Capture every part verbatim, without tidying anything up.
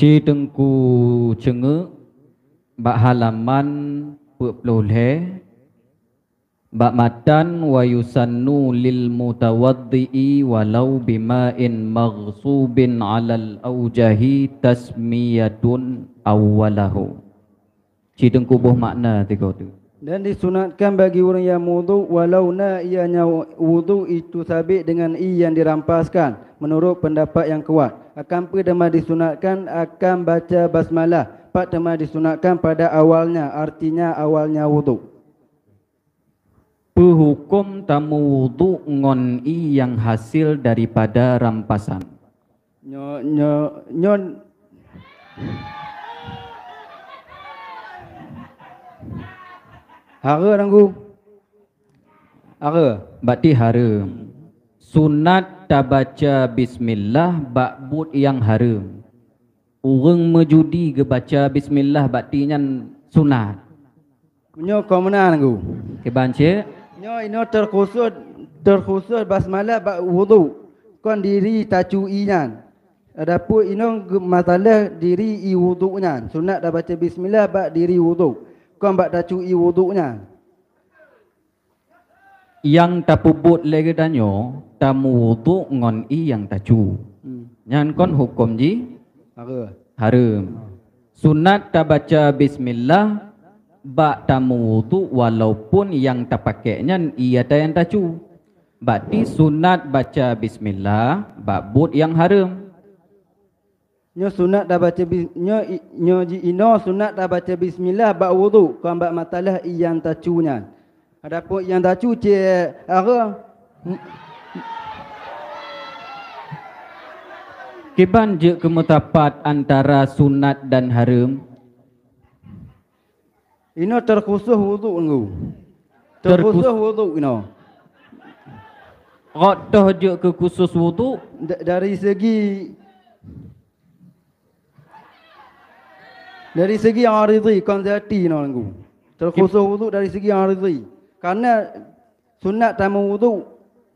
Ci Teungku Ceungeuk bak halaman peuet ploh lhèe, bak matan, "Wa yusannu lil mutawaddi'i walau bima'in maghsubin 'alal aujahi tasmiyatun awwalahu." Ci Teungku boh makna tiga tu. Dan disunatkan bagi ureuëng yang wudhu, walau na ianya wudhu itu sabit dengan ie yang dirampaskan, menurut pendapat yang kuat. Akan pun teuma disunatkan akan baca basmalah, pat teuma disunatkan pada awalnya, artinya awalnya wudhu. Peuhuköm tameuwudhu ngon ie nyang hasil daripada rampasan. Nyo, nyo, nyo. Hareuem, Teungku. Hareuem. Bak ti hareuem. Sunat tabaca bismillah bak buet nyang hareuem. Ureuëng meujudi geubaca bismillah bak ti nyan sunat. Nyoe kon meunan, Teungku. Kiban cit? Nyoe inoe teukhusos, teukhusos basmalah bak wudhu, kon diri tacu ie nyan. Adapun inoe geu-, masalah diri ie wudhu nyan, sunat tabaca bismillah bak diri wudhu, kon bak tacu ie wudhu nyan. Nyang tapeubuet lé geutanyoe, tameuwudhu ngon ie nyang tacu. Hmm. Nyan kon huköm jih? Hareuem. Hareuem. Sunat tabaca bismillah bak tameuwudhu walaupun nyang tapakék nyan ie ata nyang tacu. Bak ti sunat baca bismillah bak buet nyang hareuem. Nyoe sunat tabaca bis-, nyoe i-, nyoe ji inoe sunat tabaca bismillah bak wudhu, kon bak matalah ie nyang tacu nyan. Adapun ie nyang tacu cit hareuem. Kiban jeuet keu meutapat antara sunat dan hareuem? Inoe teukhusos wudhu, Teungku. Terkhus- Teukhusos wudhu inoe. Rot toh jeuet keu khusos wudhu? Da-, dari segi, dari segi aridhi, kon zati inoe, Teungku. Teukhusos wudhu dari segi aridhi. Karena sunat tameuwudhu,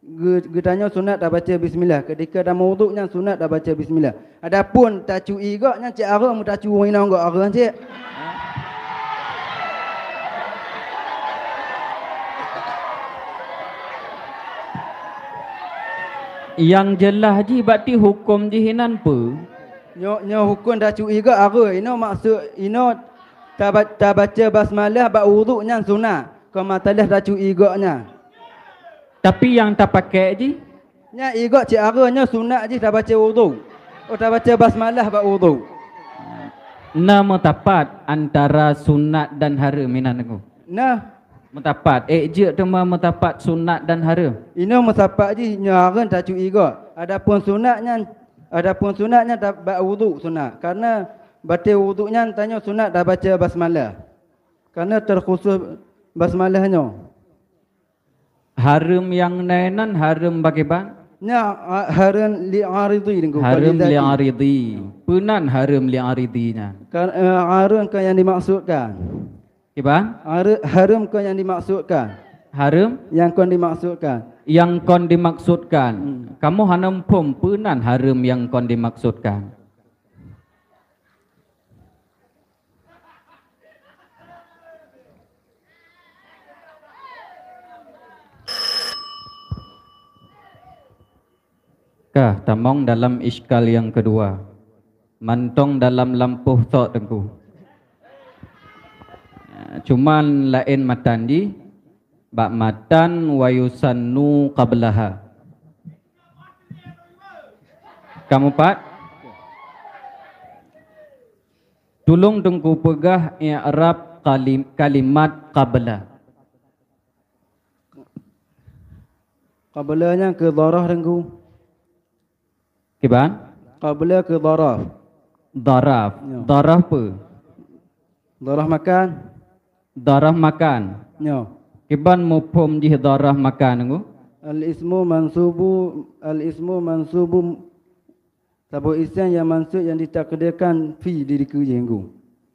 geu-, geutanyoe sunat tabaca bismillah. Ketika tameuwudhu nyan sunat tabaca bismillah. Adapun tacu ie gok nyan cit hareuem, meutacu inong gok hareuem cit. Nyang jeulaih jih bak ti huköm jih inan peue? Nyoe, nyoe huköm tacu ie gok hareuem. Inoe maksud, inoe taba-, tabaca basmalah bak wudhu nyan sunat. Kon matalah tacu ie gok nyan. Tapi nyang tapakék jih? Nyan ie gok cit hareuem, nyoe sunat jih tabaca wudhu. Oh, tabaca basmalah bak wudhu. Na meutapat antara sunat dan hareuem inan, Teungku? Nah. Meutapat. Ék jeuet teuma meutapat sunat dan hareuem? Inoe meutapat jih nyoe hareuem tacu ie gok. Adapun sunat nyan, adapun sunat nyan ta-, bak wudhu sunat. Karena batée wudhu nyan tanyoe sunat tabaca basmalah. Karena teukhusos basmalah nyoe. Hareuem nyang na inan hareuem bak kiban? Nyan, a, hareuem li aridhi, Teungku, bukan li zati. Hareuem li aridhi. Peue nan hareuem li aridhi nyan? Kan, eh, hareuem kon nyang dimaksudkan. Kiban? Hareu-, hareuem kon nyang dimaksudkan. Hareuem? Nyang kon dimaksudkan. Nyang kon dimaksudkan. Hmm. Kamoe hana muphom peue nan hareuem nyang kon dimaksudkan. Ka, tamong dalam iskal nyang keudua. Mantong dalam lampôh sok, Teungku. Cuman laén matan jih, bak matan "wa yusannu qablaha". Ka mupat? Tulông Teungku peugah i'rab kalim-, kalimat qabla. Qabla nyan keu dharaf, Teungku. Kiban? Qabla keu dharaf. Dharaf. Ya. Dharaf peue? Dharaf makan. Dharaf makan. Ya. Kiban muphom jih dharaf makan, Teungku? Al-ismu mansubu, al-ismu mansubu Saboh isem nyang mansub nyang ditakdirkan fi di dikeue jih, Teungku.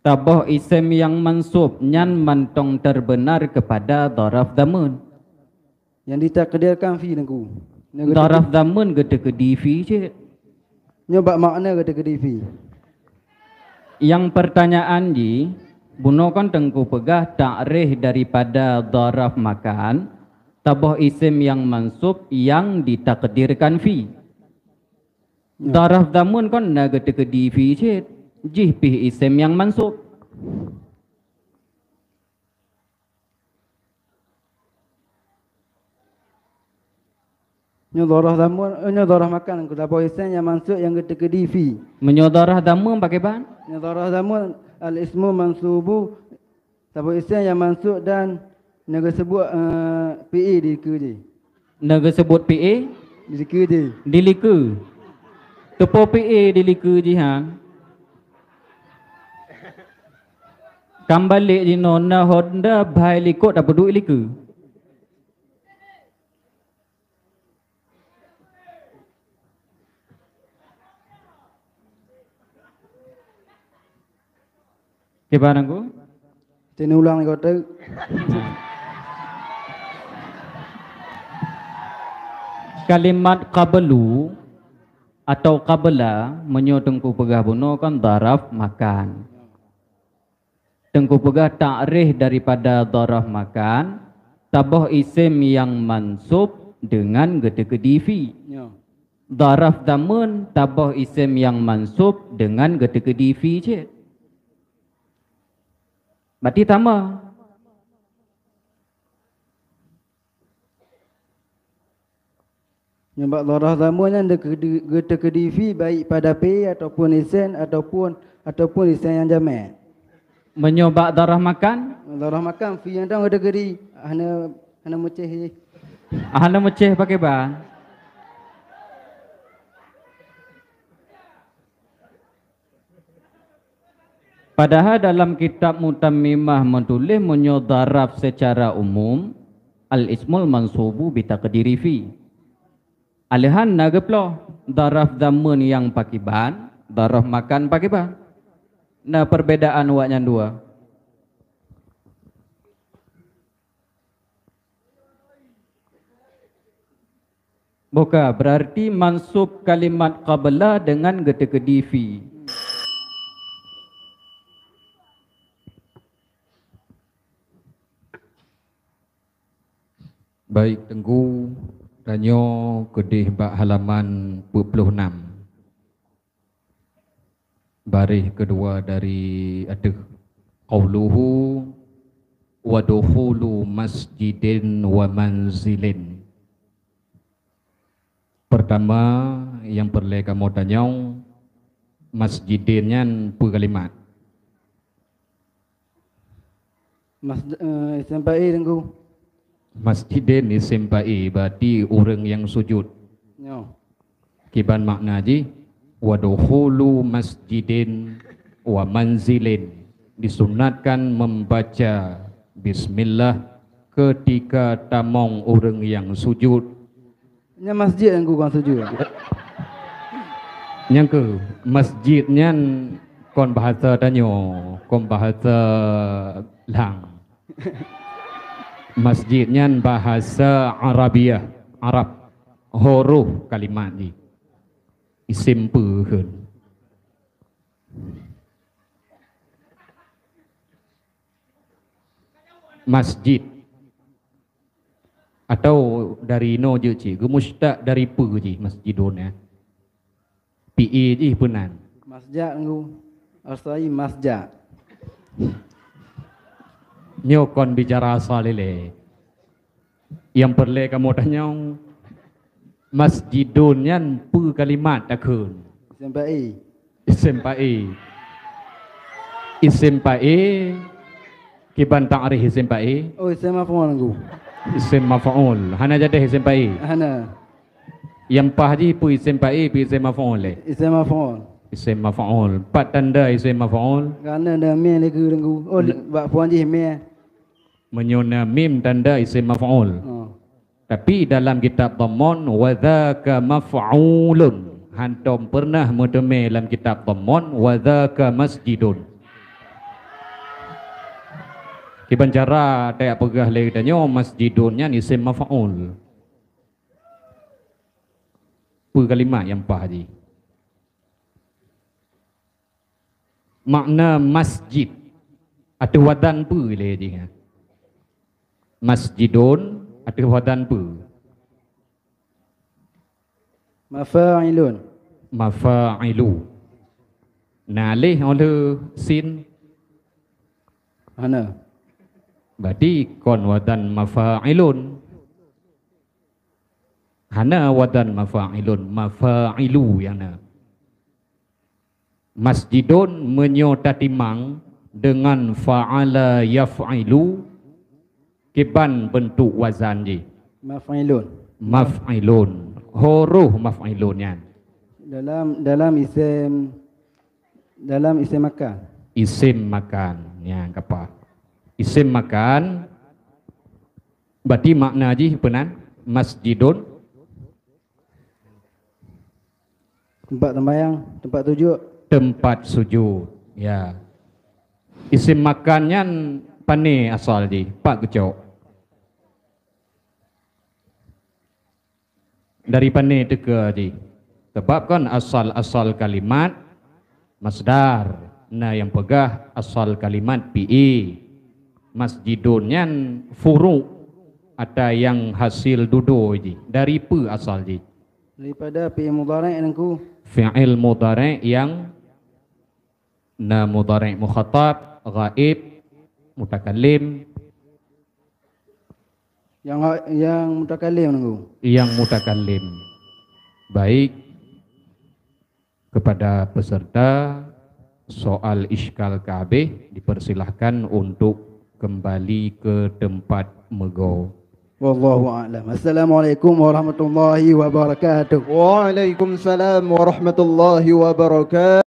Saboh isem nyang mansub nyan mantong teubeunar keupada dharaf dhaman. Nyang ditakdirkan fi, Teungku. Nyoe geuteuk-, dharaf dhaman geuteukeudi fi cit. Nyoe bak makna geuteukeudi fi. Nyang pertanyaan jih, bunoe kan Teungku peugah takrif daripada dharaf makan, taboh isem nyang mansub nyang ditakdirkan fi. Dharaf zamun kan na geuteukeudi fi cit, jih pih isem nyang mansub. Nyoe dharaf zamun, eh, nyoe dharaf makan, taboh isem nyang mansub nyang geuteukeudi fi. Meunyoe dharaf zamun pakriban? Nyoe dharaf zamun, al-ismu mansubu, taboh isem nyang mansub dan neugeuseubuet, eh, fi'il di likeu jih. Neugeuseubuet fi'il? Di likeu jih. Di likeu. Teupeue fi'il di likeu jih, ha? Kan balek jinoe na honda bhai likot tapeuduek likeu. Kiban aku? Sini ulang ni kau tu. Kalimat qablu atau qabla, meunyoe Teungku peugah bunoe kan dharaf makan. Teungku peugah takrif daripada dharaf makan, taboh isem nyang mansub deungon geuteukeudi fi. Nyoe. Dharaf zamun taboh isem nyang mansub deungon geuteukeudi fi cit. Berarti sama. Nyoe bak dharaf zamun nyan geuteukeudi fi baik pada fi'il ataupun isem ataupun, ataupun isem nyang jamak. Meunyoe bak dharaf makan? Dharaf makan fi nyang dong geuteukeudi. Hana, hana meucéh jih. Hana meucéh pakriban? Padahai dalam kitab Mutammimah meutuléh meunyoe dharaf seucara umum, al-ismul mansubu bi taqdiri fi. Aleuhan na geuploh, dharaf zamun nyang pakriban, dharaf makan pakriban. Na perbedaan awaknyan dua. Buka, berarti mansub kalimat qabla deungon geuteukeudi fi. Baik, Teungku, tanyoe keudeh bak halaman peuet ploh nam. Baréh keudua dari ateueh. Qauluhu, "Wa dukhulu masjidin wa manzilin." Pertama, nyang peureulée kamoe tanyong, masjidin nyan peue kalimat? Mas-, eh, isem fa'il, Teungku. Masjidin isem fa'il, berarti ureuëng nyang sujud. Nyoe. Kiban makna jih, "Wa dukhulu masjidin wa manzilin." Disunatkan membaca bismillah ketika tamong ureuëng nyang sujud. Nyan masjid nyang kon sujud. Nyang keu masjid nyan kon bahasa tanyoe, kon bahasa lang. Masjid nyan bahasa Arabiah, Arab. Huruf kalimat jih. Isem peue kheun? Masjid. Atau dari inoe jeuet cit, geumusytaq dari peue jih masjidun nyan? Fi'il jih peue nan? Masjak, Teungku. Asai masjak. Nyoe kon bicara asal ilée. Nyang peureulée kamoe tanyong, masjidun nyan peue kalimat takheun? Isem fa'il. Isem fa'il. Isem fa'il. Kiban ta'rif isem fa'il? Oh, isem maf'ul, Teungku. Isem maf'ul. Hana jadeh isem fa'il? Hana. Nyang paih jih peue isem fa'il, peue isem maf'ul lé? Isem maf'ul. Isem maf'ul. Pat tanda isem maf'ul? Karena ada mim lé keu, Teungku. Oh, bak phon jih mim. Meunyoe na mim tanda isem maf'ul. Oh. Tapi dalam kitab dhammun, "Wa dzaka maf'ulun." Hantom peureunah meuteumé lam kitab dhammun, "Wa dzaka masjidun." Kiban cara tajak peugah lé geutanyoe, masjidun nyan isem maf'ul. Peue kalimat nyang paih jih? Makna masjid ateueh wazan peue lé jih? Masjidun ateueh wazan peue? Mafa'ilun. Mafa'ilu. Na aleh óh lheueh sin? Hana. Berarti kon wazan mafa'ilun. Hana wazan mafa'ilun, mafa'ilu nyang na. Masjidun meunyoe tatimang deungon fa'ala yaf'ilu, kiban beuntuk wazan jih? Maf'ilun. Maf'ilun. Huruf maf'ilun nyan. Dalam, dalam isem, dalam isem makan. Isem makan. Nyan kapa. Isem makan. Berarti makna jih peunan masjidun. Tempat sembahyang, tempat sujud. Tempat sujud. Ya. Isem makan nyan pané asal jih, pat geucok? Dari pané teuka jih? Sebab kan asal-asal kalimat masdar, na nyang peugah asal kalimat fi'i. Masjidun nyan furu' ata nyang hasil dudoe jih. Dari peue asal jih? Daripada fi'il mudhari' nangku. Fi'il mudhari' nyang na mudhari' mukhatab, ghaib, mutakallim. Nyang, nyang mutakallim nangku. Nyang mutakallim. Baik. Kepada peserta, soal iskal ka habéh, dipersilahkan untuk kembali ke tempat meugo. Wallahu a'lam. Assalamualaikum warahmatullahi wabarakatuh. Waalaikumsalam warahmatullahi wabarakatuh.